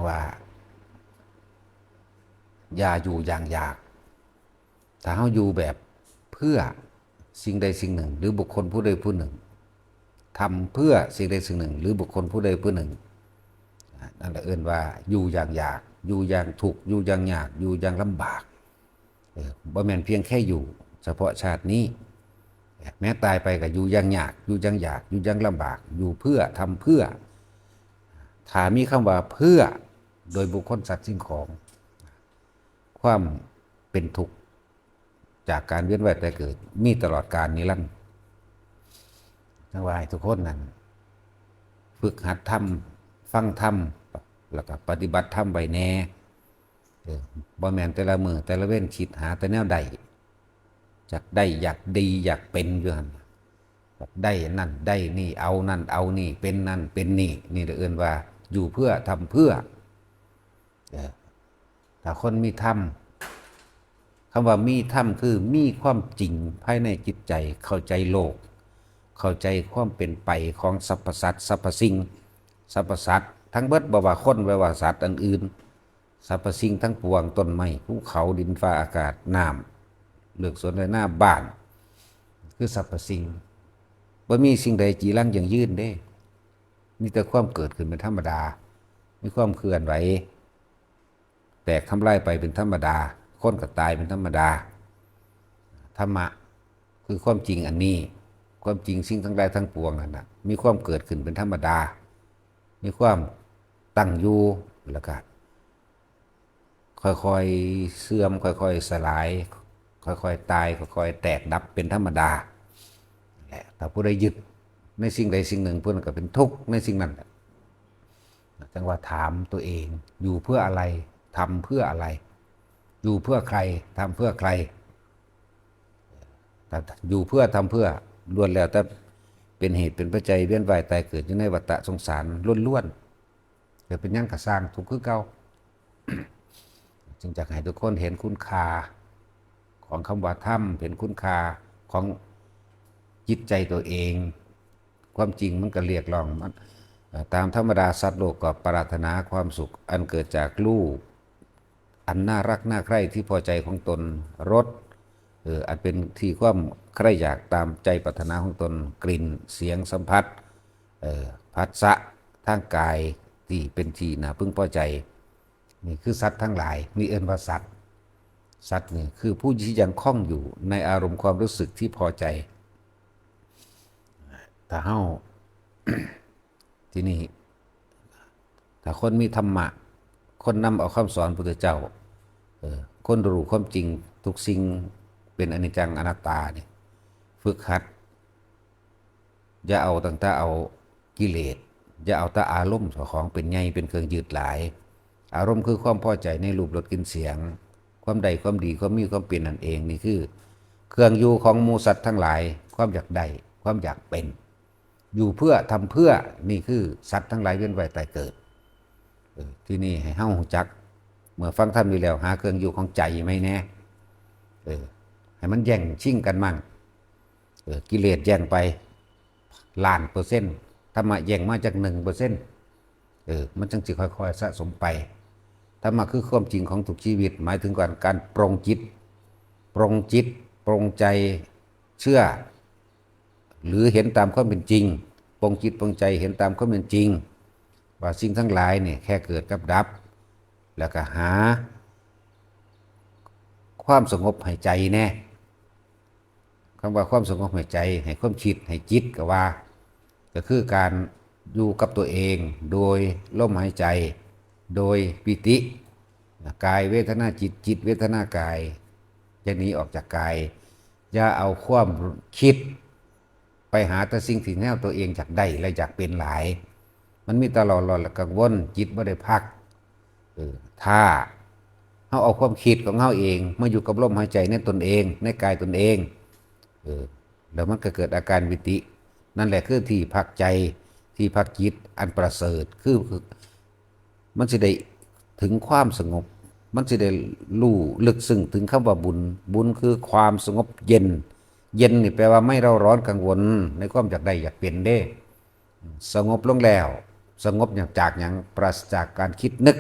ວ່າ ຢ່າຢູ່ຢ່າງຢາກ. ຖ້າເຮົາຢູ່ແບບເພື່ອສິ່ງໃດສິ່ງໜຶ່ງ ຫຼື ບຸກຄົນຜູ້ໃດຜູ້ໜຶ່ງ, ທຳເພື່ອສິ່ງໃດສິ່ງໜຶ່ງ ຫຼື ບຸກຄົນຜູ້ໃດຜູ້ໜຶ່ງ, ນັ້ນລະເອີ້ນວ່າຢູ່ຢ່າງຢາກ, ຢູ່ຢ່າງທຸກ, ຢູ່ຢ່າງຍາກ, ຢູ່ຢ່າງລຳບາກ. ເອີ ບໍ່ແມ່ນພຽງແຄ່ຢູ່ສະເພາະຊາດນີ້, ແມ້ຕາຍໄປກໍຢູ່ຢ່າງຍາກ, ຢູ່ຢ່າງຢາກ, ຢູ່ຢ່າງລຳບາກ, ຢູ່ເພື່ອ, ທຳເພື່ອ. ຖ້າມີຄຳວ່າເພື່ອ ໂດຍບຸກຄົນ ສັດ ສິ່ງຂອງ, ຄວາມເປັນທຸກຈາກການວຽນວ່າຍຕາຍເກີດມີຕະຫຼອດການນິລັນ. ຈັ່ງວ່າໃຫ້ທຸກຄົນນັ້ນຝຶກຫັດທຳ, ຟັງທຳ, ແລ້ວກໍປະຕິບັດທຳໄວ້ແດ່. ເອີ ບໍ່ແມ່ນແຕ່ລະມື້ແຕ່ລະເວັນຄິດຫາແຕ່ແນວໄດ້, ຢາກໄດ້, ຢາກດີ, ຢາກເປັນຢູ່ຫັ້ນ, ຢາກໄດ້ນັ້ນໄດ້ນີ້, ເອົານັ້ນເອົານີ້, ເປັນນັ້ນເປັນນີ້. ນີ້ລະເອີ້ນວ່າຢູ່ເພື່ອ, ທຳເພື່ອ. ເອີ ຖ້າຄົນມີທຳ, ຄຳວ່າມີທຳ ຄືມີຄວາມຈິງພາຍໃນຈິດໃຈ, ເຂົ້າໃຈໂລກ, ເຂົ້າໃຈຄວາມເປັນໄປຂອງສັບພະສັດ, ສັບພະສິ່ງ, ສັບພະສັດທັງເບິດ, ບໍ່ວ່າຄົນ, ບໍ່ວ່າສັດອັນອື່ນ, ສັບພະສິ່ງທັງປວງ, ຕົ້ນໄມ້, ພູເຂົາ, ດິນຟ້າອາກາດ, ນ້ຳ, ເລືອກສວນໄຮ່ນາ, ບ້ານ, ຄືສັບພະສິ່ງ. ບໍ່ມີສິ່ງໃດຈີລັງຢັ້ງຢືນເດ້. ມີແຕ່ຄວາມເກີດຂຶ້ນເປັນທຳມະດາ, ມີຄວາມເຄື່ອນໄຫວ, ແຕກທຳລາຍໄປເປັນທຳມະດາ, ຄົນກໍຕາຍເປັນທຳມະດາ. ທຳມະຄືຄວາມຈິງອັນນີ້, ຄວາມຈິງສິ່ງທັງຫຼາຍທັງປວງນັ້ນນະ ມີຄວາມເກີດຂຶ້ນເປັນທຳມະດາ, ມີຄວາມຕັ້ງຢູ່, ແລ້ວກໍ ຄ່ອຍໆເສື່ອມ, ຄ່ອຍໆສະຫຼາຍ, ຄ່ອຍໆຕາຍ, ຄ່ອຍໆແຕກດັບເປັນທຳມະດາແຫຼະ. ຖ້າຜູ້ໃດຍຶດໃນສິ່ງໃດສິ່ງໜຶ່ງ, ຜູ້ນັ້ນກໍເປັນທຸກໃນສິ່ງນັ້ນແຫຼະ. ຈັ່ງວ່າຖາມຕົວເອງ, ຢູ່ເພື່ອອະໄລ? ທຳເພື່ອອະໄລ? ຢູ່ເພື່ອໃຄ? ທຳເພື່ອໃຄ? ຖ້າຢູ່ເພື່ອ, ທຳເພື່ອ, ລ້ວນແລ້ວແຕ່ເປັນເຫດເປັນປັດໄຈວຽນວ່າຍຕາຍເກີດຢູ່ໃນວັດຕະສົງສານລ້ວນໆ. ເກີດເປັນຫຍັງກໍຊ່າງ, ທຸກຄືເກົ່າ. ຈຶ່ງຢາກໃຫ້ທຸກຄົນເຫັນຄຸນຄ່າຂອງຄຳວ່າທຳ, ເຫັນຄຸນຄ່າຂອງຈິດໃຈຕົວເອງ. ຄວາມຈິງມັນກໍລຽກຮ້ອງ, ມັນ, ເອີ, ຕາມທຳມະດາສັດໂລກກໍປາດຖະໜາຄວາມສຸກອັນເກີດຈາກຮູບອັນໜ້າຮັກໜ້າໃຄທີ່ພໍໃຈຂອງຕົນ, ລົດ, ເອີ, ອັນເປັນທີ່ຄວາມໃຄຢາກຕາມໃຈປາດຖະໜາຂອງຕົນ, ກິ່ນ, ສຽງ, ສຳຜັດ, ເອີ, ຜັດສະທາງກາຍທີ່ເປັນທີ່ໜ້າເພິ່ງພໍໃຈ. ນີ້ຄືສັດທັງຫຼາຍ, ນີ້ເອີ້ນວ່າສັດ. ສັດນີ້ຄືຜູ້ທີ່ຍັງຄົງຢູ່ໃນອາລົມຄວາມຮູ້ສຶກທີ່ພໍໃຈ. ຖ້າເຮົາ, ທີນີ້ ຖ້າຄົນມີທຳມະ, ຄົນນຳເອົາຄຳສອນພຸດທະເຈົ້າ, ເອີ, ຄົນຮູ້ຄວາມຈິງທຸກສິ່ງເປັນອະນິດຈັງອະນັດຕານີ້, ຝຶກຫັດ. ຢ່າເອົາຕັ້ງແຕ່ເອົາກິເລດ, ຢ່າເອົາແຕ່ອາລົມເຈົ້າຂອງເປັນໃຫຍ່, ເປັນເຄື່ອງຍຶດຫຼາຍ. ອາລົມຄືຄວາມພໍໃຈໃນຮູບ, ລົດ, ກິ່ນ, ສຽງ, ຄວາມໄດ້, ຄວາມດີ, ຄວາມມີ, ຄວາມເປັນນັ້ນເອງ. ນີ້ຄືເຄື່ອງຢູ່ຂອງໝູ່ສັດທັງຫຼາຍ, ຄວາມຢາກໄດ້, ຄວາມຢາກເປັນ, ຢູ່ເພື່ອ, ທຳເພື່ອ, ນີ້ຄືສັດທັງຫຼາຍວຽນວ່າຍຕາຍເກີດ. ເອີ, ທີນີ້ໃຫ້ເຮົາຮູ້ຈັກ, ເມື່ອຟັງທຳນີ້ແລ້ວ, ຫາເຄື່ອງຢູ່ຂອງໃຈໃໝ່ແດ່. ເອີ, ໃຫ້ມັນແຍ່ງຊິງກັນໝັ່ງ. ເອີ, ກິເລດແຍ່ງໄປລ້ານເປີເຊັນ, ທຳມະແຍ່ງມາຈັກໜຶ່ງເປີເຊັນ. ເອີ, ມັນຈັ່ງຊິຄ່ອຍໆສະສົມໄປ. ທຳມະຄືຄວາມຈິງຂອງທຸກຊີວິດ, ໝາຍເຖິງການ, ການປົງຈິດ, ປົງຈິດ, ປົງໃຈ, ເຊື່ອ ຫຼື ເຫັນຕາມຄວາມເປັນຈິງ, ປົງຈິດປົງໃຈເຫັນຕາມຄວາມເປັນຈິງ ວ່າສິ່ງທັງຫຼາຍນີ້ແຄ່ເກີດກັບດັບ, ແລ້ວກໍຫາຄວາມສະຫງົບໃຫ້ໃຈແດ່. ຄຳວ່າຄວາມສະຫງົບໃຫ້ໃຈ, ໃຫ້ຄວາມຄິດ, ໃຫ້ຈິດກໍວ່າ, ກໍຄືການຢູ່ກັບຕົວເອງໂດຍລົມຫາຍໃຈ, ໂດຍປີຕິ, ກາຍເວທະນາຈິດ, ຈິດເວທະນາກາຍ, ຢ່າໜີອອກຈາກກາຍ. ຢ່າເອົາຄວາມຄິດໄປຫາແຕ່ສິ່ງທີ່ແນວຕົວເອງຢາກໄດ້ ແລະ ຢາກເປັນຫຼາຍ. ມັນມີແຕ່ຫຼໍ່ລອນ ແລະ ກັງວົນ, ຈິດບໍ່ໄດ້ພັກ. ເອີ, ຖ້າເຮົາເອົາຄວາມຄິດຂອງເຮົາເອງມາຢູ່ກັບລົມຫາຍໃຈໃນຕົນເອງ, ໃນກາຍຕົນເອງ, ເອີ, ແລ້ວມັນກໍເກີດອາການປີຕິ. ນັ້ນແຫຼະຄືທີ່ພັກໃຈ, ທີ່ພັກຈິດອັນປະເສີດ, ຄື ມັນຊິໄດ້ເຖິງຄວາມສະຫງົບ, ມັນຊິໄດ້ຮູ້ເລິກເຊິ່ງເຖິງຄຳວ່າບຸນ. ບຸນຄືຄວາມສະຫງົບເຢັນ, ເຢັນນີ້ແປວ່າໄມ່ເຣົາຮ້ອນກັງວົນໃນຄວາມຢາກໄດ້ຢາກເປັນເດ້. ສະຫງົບລົງແລ້ວ, ສະຫງົບຫຍັງ ຈາກຫຍັງ? ປາສະຈາກການຄິດນຶກ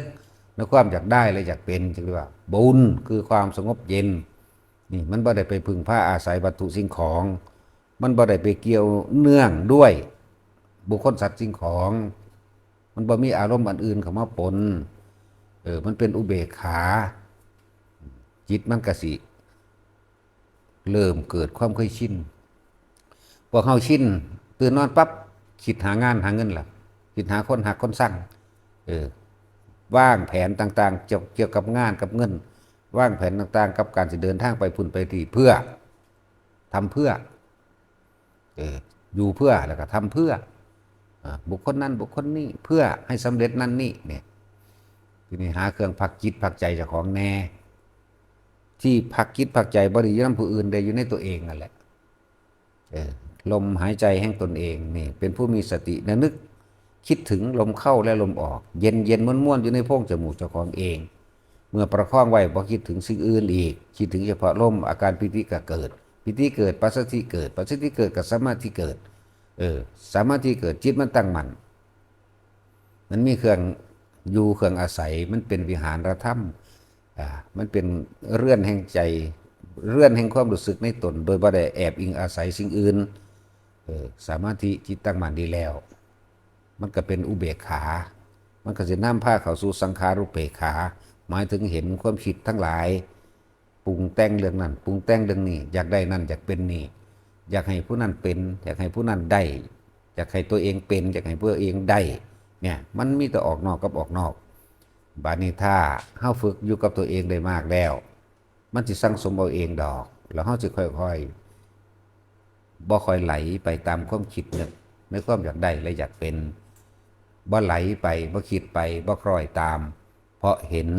ໃນຄວາມຢາກໄດ້ ແລະ ຢາກເປັນ ຈຶ່ງເອີ້ນວ່າບຸນ ຄືຄວາມສະຫງົບເຢັນ. ນີ້ມັນບໍ່ໄດ້ໄປເພິ່ງພາອາໄສວັດຖຸສິ່ງຂອງ, ມັນບໍ່ໄດ້ໄປກ່ຽວເນື່ອງດ້ວຍບຸກຄົນສັດສິ່ງຂອງ, ມັນບໍ່ມີອາລົມອັນອື່ນເຂົ້າມາປົນ. ເອີ ມັນເປັນອຸເບກຂາ, ຈິດມັນກະຊິ ເລີ່ມເກີດຄວາມເຄີຍຊິນ. ພວກເຮົາຊິນ ຕື່ນນອນປັບ ຄິດຫາງານຫາເງິນລະ ຄິດຫາຄົນຮັກຄົນຊັງ. ເອີ ວາງແຜນຕ່າງໆ ກ່ຽວ ກ່ຽວກັບງານກັບເງິນ, ວາງແຜນຕ່າງໆ ກັບການຊິເດີນທາງໄປພຸ້ນໄປທີ່ ເພື່ອ ທຳເພື່ອ ເອີ ຢູ່ເພື່ອ ແລ້ວກໍທຳເພື່ອ ອາ ບຸກຄົນນັ້ນບຸກຄົນນີ້ ເພື່ອໃຫ້ສຳເລັດນັ້ນນີ້ ນີ້. ທີນີ້ຫາເຄື່ອງພັກຈິດພັກໃຈເຈົ້າຂອງແດ່. ທີ່ພັກຈິດພັກໃຈບໍ່ໄດ້ຢູ່ນຳຜູ້ອື່ນເດ້ ຢູ່ໃນຕົວເອງນັ້ນແຫຼະ. ເອີ ລົມຫາຍໃຈແຫ່ງຕົນເອງນີ້ ເປັນຜູ້ມີສະຕິ ລະນຶກຄິດເຖິງລົມເຂົ້າ ແລະ ລົມອອກ ເຢັນໆ ມ່ວນໆ ຢູ່ໃນໂພງຈະມູກເຈົ້າຂອງເອງ. ເມື່ອປະຄອງໄວ້ ບໍ່ຄິດເຖິງສິ່ງອື່ນອີກ ຄິດເຖິງສະເພາະລົມ ອາການປີຕິກະເກີດ ປີຕິເກີດ ປັດສະທິເກີດ ປັດສະທິເກີດ ກະສະມາທິເກີດ. ເອີ ສະມາທິເກີດ ຈິດມັນຕັ້ງໝັ້ນ ມັນມີເຄື່ອງຢູ່ເຄື່ອງອາໄສ ມັນເປັນວິຫານລະທຳ ອາ ມັນເປັນເຮືອນແຫ່ງໃຈ ເຮືອນແຫ່ງຄວາມຮູ້ສຶກໃນຕົນ ໂດຍບໍ່ໄດ້ແອບອີງອາໄສສິ່ງອື່ນ. ເອີ ສະມາທິ ຈິດຕັ້ງໝັ້ນດີແລ້ວ ມັນກໍເປັນອຸເບກຂາ ມັນກໍຊິນຳພາເຂົ້າສູ່ສັງຂາຣຸເບກຂາ ໝາຍເຖິງເຫັນຄວາມຄິດທັງຫຼາຍ ປຸງແຕ່ງເລື່ອງນັ້ນ ປຸງແຕ່ງເລື່ອງນີ້ ຢາກໄດ້ນັ້ນ ຢາກເປັນນີ້ ຢາກໃຫ້ຜູ້ນັ້ນເປັນ ຢາກໃຫ້ຜູ້ນັ້ນໄດ້ ຢາກໃຫ້ຕົວເອງເປັນ ຢາກໃຫ້ຕົວເອງໄດ້ ເນຍ ມັນມີແຕ່ອອກນອກກັບອອກນອກ. ບາດນີ້ຖ້າເຮົາຝຶກຢູ່ກັບຕົວເອງໄດ້ມາກແລ້ວ ມັນຊິສັ່ງສົມເອົາເອງດອກ ແລ້ວເຮົາຊິຄ່ອຍໆ ບໍ່ຄ່ອຍໄຫຼໄປຕາມຄວາມຄິດນຶກ ໃນຄວາມຢາກໄດ້ ແລະ ຢາກເປັນ ບໍ່ໄຫຼໄປ ບໍ່ຄິດໄປ ບໍ່ຄ້ອຍຕາມ ເພາະເຫັນ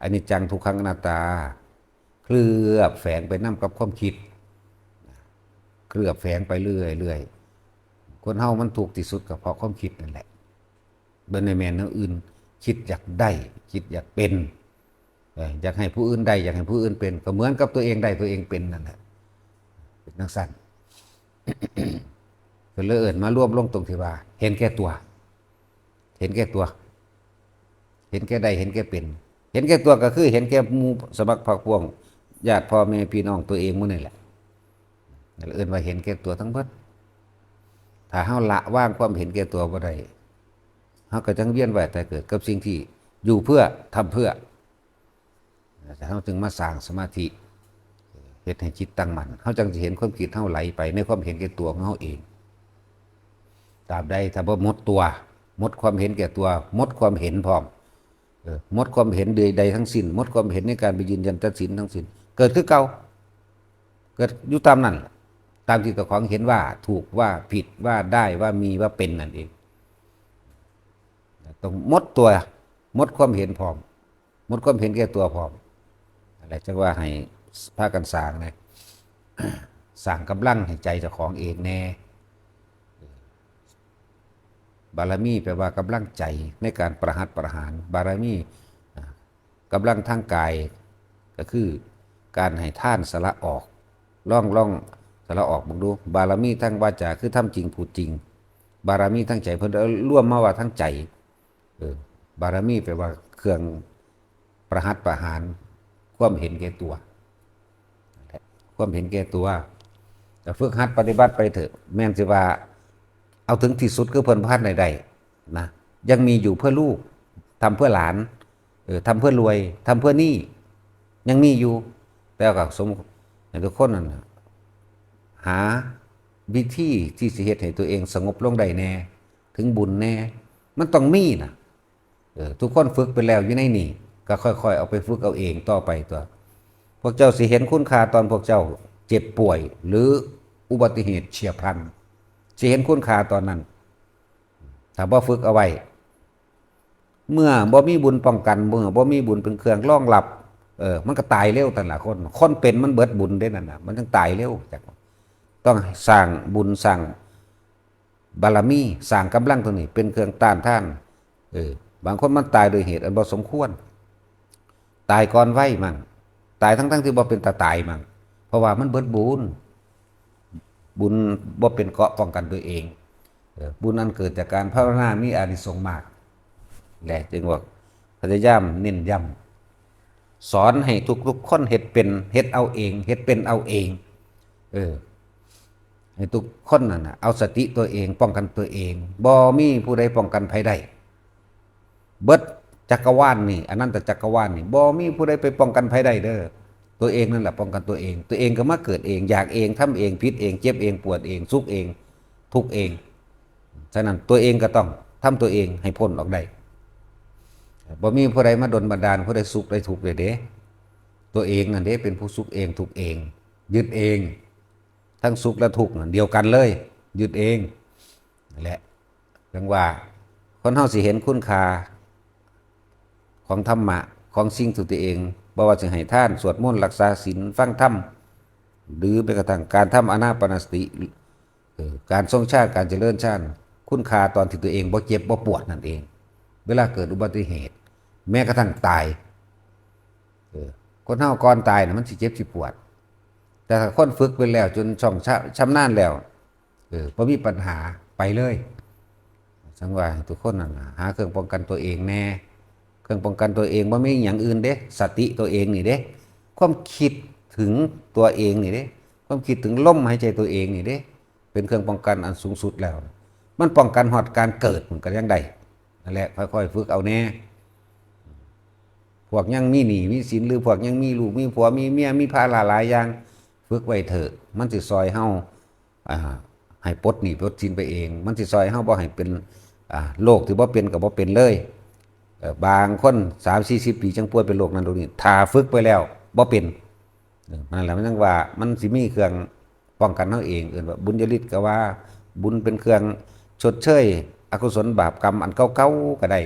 ອະນິດຈັງ ທຸກຂັງ ອະນັດຕາ ເຄື່ອບແຝງໄປນຳກັບຄວາມຄິດ ເຄື່ອບແຝງໄປເລື້ອຍໆ. ຄົນເຮົາມັນທຸກທີ່ສຸດກໍເພາະຄວາມຄິດນັ້ນແຫຼະ ບໍ່ໄດ້ແມ່ນແນວອື່ນ. ຄິດຢາກໄດ້ ຄິດຢາກເປັນ ເອີ ຢາກໃຫ້ຜູ້ອື່ນໄດ້ ຢາກໃຫ້ຜູ້ອື່ນເປັນ ກໍເໝືອນກັບຕົວເອງໄດ້ ຕົວເອງເປັນນັ້ນແຫຼະ ເປັນຈັ່ງຊັ້ນ. ເພິ່ນເລີຍເອີ້ນມາລວມລົງຕົງທີ່ວ່າ ເຫັນແກ່ຕົວ ເຫັນແກ່ຕົວ ເຫັນແກ່ໄດ້ ເຫັນແກ່ເປັນ. ເຫັນແກ່ຕົວກໍຄືເຫັນແກ່ໝູ່ສະໝັກພັກພວກ ຍາດພໍ່ແມ່ພີ່ນ້ອງຕົວເອງໝູ່ນີ້ແຫຼະ ເອີ້ນວ່າເຫັນແກ່ຕົວທັງເບິດ. ຖ້າເຮົາລະວາງຄວາມເຫັນແກ່ຕົວບໍ່ໄດ້ ເຮົາກໍຍັງວຽນວ່າຍຕາຍເກີດກັບສິ່ງທີ່ຢູ່ເພື່ອ ທຳເພື່ອ ເຮົາຈຶ່ງມາສ້າງສະມາທິ ເຮັດໃຫ້ຈິດຕັ້ງໝັ້ນ ເຮົາຈັ່ງຊິເຫັນຄວາມຄິດເຮົາໄຫຼໄປໃນຄວາມເຫັນແກ່ຕົວຂອງເຮົາເອງ. ຕາບໃດຖ້າບໍ່ໝົດຕົວ ໝົດຄວາມເຫັນແກ່ຕົວ ໝົດຄວາມເຫັນພ້ອມ ເອີ ໝົດຄວາມເຫັນໃດໆທັງສິ້ນ ໝົດຄວາມເຫັນໃນການໄປຢືນຢັນຕັດສິນທັງສິ້ນ ເກີດຄືເກົ່າ ເກີດຢູ່ຕາມນັ້ນ ຕາມທີ່ເຈົ້າຂອງເຫັນວ່າຖືກ ວ່າຜິດ ວ່າໄດ້ ວ່າມີ ວ່າເປັນນັ້ນເອງ. ຕ້ອງໝົດຕົວ ໝົດຄວາມເຫັນພ້ອມ ໝົດຄວາມເຫັນແກ່ຕົວພ້ອມ. ນັ້ນແຫຼະ ຈັ່ງວ່າໃຫ້ພາກັນສ້າງນະ ສ້າງກຳລັງໃຫ້ໃຈເຈົ້າຂອງເອງແດ່. ບາລະມີແປວ່າກຳລັງໃຈໃນການປະຫັດປະຫານ. ບາລະມີ ອາ ກຳລັງທາງກາຍ ກໍຄືການໃຫ້ທານສະຫຼະອອກ. ລອງ ລອງສະຫຼະອອກເບິ່ງດູ. ບາລະມີທາງວາຈາ ຄືທຳຈິງ ພູດຈິງ. ບາລະມີທາງໃຈ ເພິ່ນເອົາລວມມາວ່າທາງໃຈ. ເອີ ບາລະມີແປວ່າເຄື່ອງປະຫັດປະຫານຄວາມເຫັນແກ່ຕົວ ຄວາມເຫັນແກ່ຕົວ. ກໍຝຶກຫັດປະຕິບັດໄປເຖາະ ແມ່ນຊິວ່າເອົາເຖິງທີ່ສຸດ ຄືເພິ່ນບໍ່ທັນໄດ້ໄດ້ນະ ຍັງມີຢູ່ເພື່ອລູກ ທຳເພື່ອຫຼານ ເອີ ທຳເພື່ອລວຍ ທຳເພື່ອນີ້ ຍັງມີຢູ່. ແຕ່ກໍສົມໃຫ້ທຸກຄົນນັ້ນນະ ຫາວິທີທີ່ຊິເຮັດໃຫ້ຕົວເອງສະຫງົບລົງໄດ້ແດ່ ເຖິງບຸນແດ່ ມັນຕ້ອງມີນະ. ເອີ ທຸກຄົນຝຶກໄປແລ້ວຢູ່ໃນນີ້ ກໍຄ່ອຍໆເອົາໄປຝຶກເອົາເອງຕໍ່ໄປຕົວະ. ພວກເຈົ້າຊິເຫັນຄຸນຄ່າຕອນພວກເຈົ້າເຈັບປ່ວຍ ຫຼື ອຸບັດຕິເຫດເຊຍພລັນ ຊິເຫັນຄຸນຄ່າຕອນນັ້ນ ຖ້າບໍ່ຝຶກເອົາໄວ້. ເມື່ອບໍ່ມີບຸນປ້ອງກັນ ເມື່ອບໍ່ມີບຸນເປັນເຄື່ອງຮອງຮັບ ເອີ ມັນກໍຕາຍເລັວ. ແຕ່ລະຄົນ ຄົນເປັນມັນເບິດບຸນເດ້ນັ້ນນະ ມັນຈຶ່ງຕາຍເລັວ. ຕ້ອງສ້າງບຸນ ສ້າງ ບາລະມີ ສ້າງກຳລັງຕົງນີ້ເປັນເຄື່ອງຕ້ານທານ. ເອີ ບາງຄົນມັນຕາຍໂດຍເຫດອັນບໍ່ສົມຄວນ ຕາຍກ່ອນໄວມັ້ງ ຕາຍທັງໆທີ່ບໍ່ເປັນຕາຕາຍມັ້ງ ເພາະວ່າມັນເບິດບຸນ ບຸນບໍ່ເປັນເກາະປ້ອງກັນຕົວເອງ. ເອີ ບຸນອັນເກີດຈາກການພາວະນາມີອານິສົງມາກ ແລະ ຈຶ່ງວ່າພະຍາຍາມເນັ້ນຢ້ຳ ສອນໃຫ້ທຸກໆຄົນເຮັດເປັນ ເຮັດເອົາເອງ ເຮັດເປັນເອົາເອງ ເອີ ໃຫ້ທຸກຄົນນັ້ນນະ ເອົາສະຕິຕົວເອງ ປ້ອງກັນຕົວເອງ ບໍ່ມີຜູ້ໃດປ້ອງກັນໃຜໄດ້ ເບິດຈັກກະວານນີ້ ອະນັນຕະຈັກກະວານນີ້ ບໍ່ມີຜູ້ໃດໄປປ້ອງກັນໃຜໄດ້ເດີ້ ຕົວເອງນັ້ນແຫຼະປ້ອງກັນຕົວເອງ ຕົວເອງກໍມາເກີດເອງ ຢາກເອງ ທຳເອງ ຜິດເອງ ເຈັບເອງ ປວດເອງ ສຸກເອງ ທຸກເອງ ສະນັ້ນຕົວເອງກໍຕ້ອງທຳຕົວເອງໃຫ້ພົ້ນອອກໄດ້ ບໍ່ມີຜູ້ໃດມາດົນບັນດານຜູ້ໃດສຸກໃດທຸກເດ້ ຕົວເອງນັ້ນເດ້ເປັນຜູ້ສຸກເອງ ທຸກເອງ ຍຶດເອງ ທັງສຸກແລະທຸກນັ້ນດຽວກັນເລີຍ ຍຶດເອງ ແລະ ຈັ່ງວ່າຄົນເຮົາຊິເຫັນຄຸນຄ່າຂອງທຳມະ ຂອງສິ່ງທີ່ຕົວເອງ ບໍ່ວ່າຊິໃຫ້ທານ ສວດມົນ ຮັກສາສິນ ຟັງທຳ ຫຼືແມ້ກະທັ້ງການທຳອານາປານະສະຕິ ເອີ ການຊົງຊານ ການຈະເລີນຊານ ຄຸນຄ່າຕອນທີ່ຕົວເອງບໍ່ເຈັບບໍ່ປວດນັ້ນເອງ ເວລາເກີດອຸບັດຕິເຫດ ແມ້ກະທັ່ງຕາຍ ເອີ ຄົນເຮົາກ່ອນຕາຍນະ ມັນຊິເຈັບຊິປວດ ແຕ່ຖ້າຄົນຝຶກເປັນແລ້ວ ຈົນຊ່ອງຊະ ຊຳນານແລ້ວ ເອີ ບໍ່ມີບັນຫາ ໄປເລີຍ. ຈັ່ງວ່າໃຫ້ທຸກຄົນນັ້ນນະ ຫາເຄື່ອງປ້ອງກັນຕົວເອງແດ່. ເຄື່ອງປ້ອງກັນຕົວເອງບໍ່ມີຫຍັງອື່ນເດ້ ສະຕິຕົວເອງນີ້ເດ້. ຄວາມຄິດເຖິງຕົວເອງນີ້ເດ້. ຄວາມຄິດເຖິງລົມຫາຍໃຈຕົວເອງນີ້ເດ້. ເປັນເຄື່ອງປ້ອງກັນອັນສູງສຸດແລ້ວ. ມັນປ້ອງກັນຮອດການເກີດ ມັນກໍຍັງໄດ້. ນັ້ນແຫຼະ ຄ່ອຍໆຝຶກເອົາແດ່. ພວກຍັງມີໜີ້ມີສິນ ຫຼືພວກຍັງມີລູກມີຜົວມີເມຍ ມີພາລະຫຼາຍຢ່າງ ຝຶກໄວ້ເຖາະ. ມັນຊິຊ່ອຍເຮົາ ອ່າ ໃຫ້ປົດໜີ້ປົດສິນໄປເອງ. ມັນຊິຊ່ອຍເຮົາບໍ່ໃຫ້ເປັນ ອ່າ ໂລກທີ່ບໍ່ເປັນກໍບໍ່ເປັນເລີຍ. ເອີ ບາງຄົນສາມສີ່ສິບປີຈັ່ງປ່ວຍເປັນໂລກນັ້ນໂລກນີ້ ຖ້າຝຶກໄປແລ້ວບໍ່ເປັນ. ເອີ ນັ້ນແຫຼະ ມັນຈັ່ງວ່າມັນຊິມີເຄື່ອງປ້ອງກັນເຮົາເອງ. ເອີ້ນວ່າບຸນຍະລິດກໍວ່າ ບຸນເປັນເຄື່ອງຊົດເຊີຍອະກຸສົນບາບກຳອັນເກົ່າໆກໍໄດ້.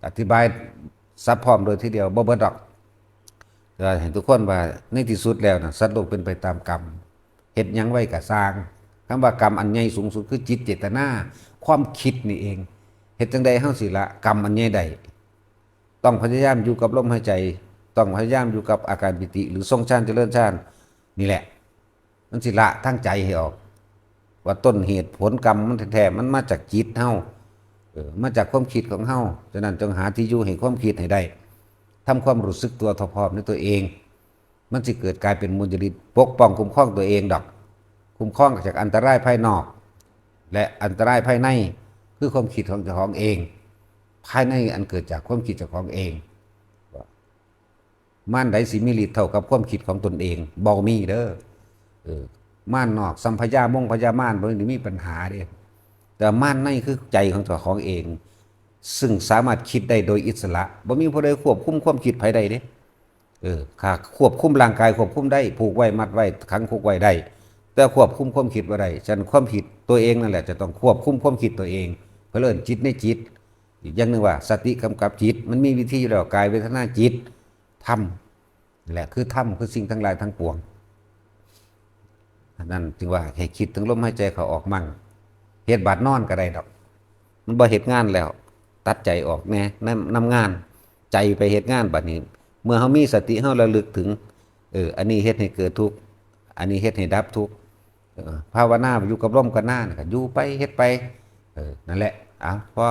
ອະທິບາຍສັບພ້ອມໂດຍທີດຽວບໍ່ເບິດດອກ. ແຕ່ວ່າໃຫ້ທຸກຄົນວ່າໃນທີ່ສຸດແລ້ວນະ ສັດໂລກເປັນໄປຕາມກຳ. ເຮັດຫຍັງໄວ້ກໍຊ່າງ. ຄຳວ່າກຳອັນໃຫຍ່ສູງສຸດຄືຈິດເຈດຕະນາ, ຄວາມຄິດນີ້ເອງ. ເຮັດຈັ່ງໃດເຮົາຊິລະກຳອັນໃຫຍ່ໄດ້? ຕ້ອງພະຍາຍາມຢູ່ກັບລົມຫາຍໃຈ, ຕ້ອງພະຍາຍາມຢູ່ກັບອາການປີຕິ ຫຼືຊົງຊານຈະເລີນຊານນີ້ແຫຼະ. ມັນຊິລະທາງໃຈໃຫ້ອອກ ວ່າຕົ້ນເຫດຜົນກຳມັນແທ້ໆ ມັນມາຈາກຈິດເຮົາ, ເອີ ມາຈາກຄວາມຄິດຂອງເຮົາ. ສະນັ້ນຈົ່ງຫາທີ່ຢູ່ໃຫ້ຄວາມຄິດໃຫ້ໄດ້, ທຳຄວາມຮູ້ສຶກຕົວເທົ່າພ້ອມໃນຕົວເອງ. ມັນຊິເກີດກາຍເປັນບຸນຍະລິດປົກປ້ອງຄຸ້ມຄອງຕົວເອງດອກ, ຄຸ້ມຄອງຈາກອັນຕະລາຍພາຍນອກ ແລະ ອັນຕະລາຍພາຍໃນ ຄືຄວາມຄິດຂອງເຈົ້າຂອງເອງ, ພາຍໃນອັນເກີດຈາກຄວາມຄິດເຈົ້າຂອງເອງ. ມານໃດຊິມີລິດເທົ່າກັບຄວາມຄິດຂອງຕົນເອງ? ບໍ່ມີເດີ້. ເອີ ມານນອກ ສຳພະຍາມົງພະຍາມານ ບໍ່ໄດ້ມີປັນຫາເດ້, ແຕ່ມານໃນຄືໃຈຂອງເຈົ້າຂອງເອງ ຊຶ່ງສາມາດຄິດໄດ້ໂດຍອິດສະຫຼະ, ບໍ່ມີຜູ້ໃດຄວບຄຸມຄວາມຄິດໃຜໄດ້ເດ້. ເອີ ຖ້າຄວບຄຸມຮ່າງກາຍຄວບຄຸມໄດ້, ຜູກໄວ້ ມັດໄວ້ ຂັງຄຸກໄວ້ໄດ້, ແຕ່ຄວບຄຸມຄວາມຄິດບໍ່ໄດ້. ສະນັ້ນຄວາມຄິດຕົວເອງນັ້ນແຫຼະ ຈະຕ້ອງຄວບຄຸມຄວາມຄິດຕົວເອງ. ເພິ່ນເອີ້ນຈິດໃນຈິດ. ອີກຢ່າງໜຶ່ງວ່າ ສະຕິກຳກັບຈິດ. ມັນມີວິທີຢູ່ແລ້ວ, ກາຍ ເວທະນາ ຈິດ ທຳ ແຫຼະ ຄືທຳ ຄືສິ່ງທັງຫຼາຍທັງປວງ. ອັນນັ້ນຈຶ່ງວ່າໃຫ້ຄິດເຖິງລົມຫາຍໃຈເຂົ້າອອກໝັ່ງ, ເຮັດບາດນອນກໍໄດ້ດອກ. ມັນບໍ່ເຮັດງານແລ້ວ, ຕັດໃຈອອກແດ່ນຳ ນຳງານ, ໃຈໄປເຮັດງານ. ບັດນີ້ເມື່ອເຮົາມີສະຕິ ເຮົາລະລຶກເຖິງ ເອີ ອັນນີ້ເຮັດໃຫ້ເກີດທຸກ, ອັນນີ້ເຮັດໃຫ້ດັບທຸກ. ເອີ ພາວະນາຢູ່ກັບລົມກັບນານະ ກໍຢູ່ໄປ ເຮັດໄປ. ເອີ ນັ້ນແຫຼະ. ເອົາ ພໍ